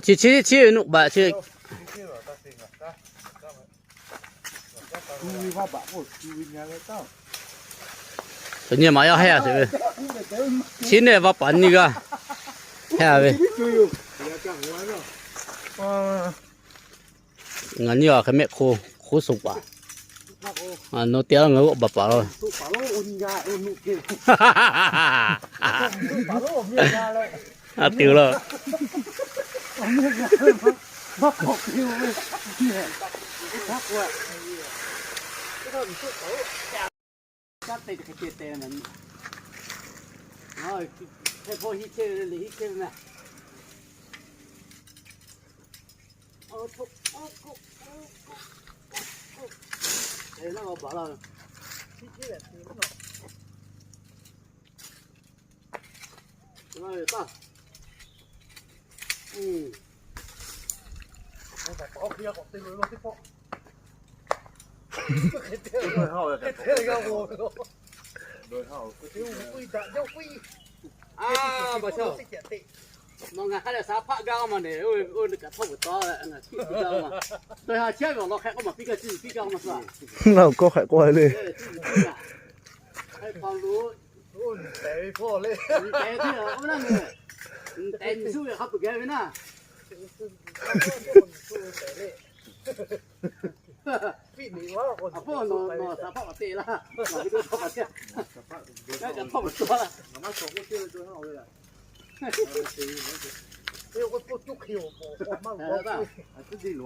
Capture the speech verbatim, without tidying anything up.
Chi chi chi nuk ba chi. Chi ne ma ya he a se. Chi ne va pa ni ga. He a ve. Nga ni a ka me khu khu su pa. A no te nga ba pa lo. A ti lo. A ba sao. Mong nga ka le sa pha ga ma ne, o o ka tho to la na ti ga ma. Doi ha chia lo lo kha ko ma pi ga ti pi ga ma sa. Nau ko kha ko le. Ai pa lu. Te pho le. Te ti o na ne. Te su ya ha pu ga na. Pi ni wa ko. A pho no no sa pha te la. Sa pha te. Ka pha to la. Nga ma so ko ti lo to ha o la. Te ko to tu ki o ko ma ko. A tu di lo.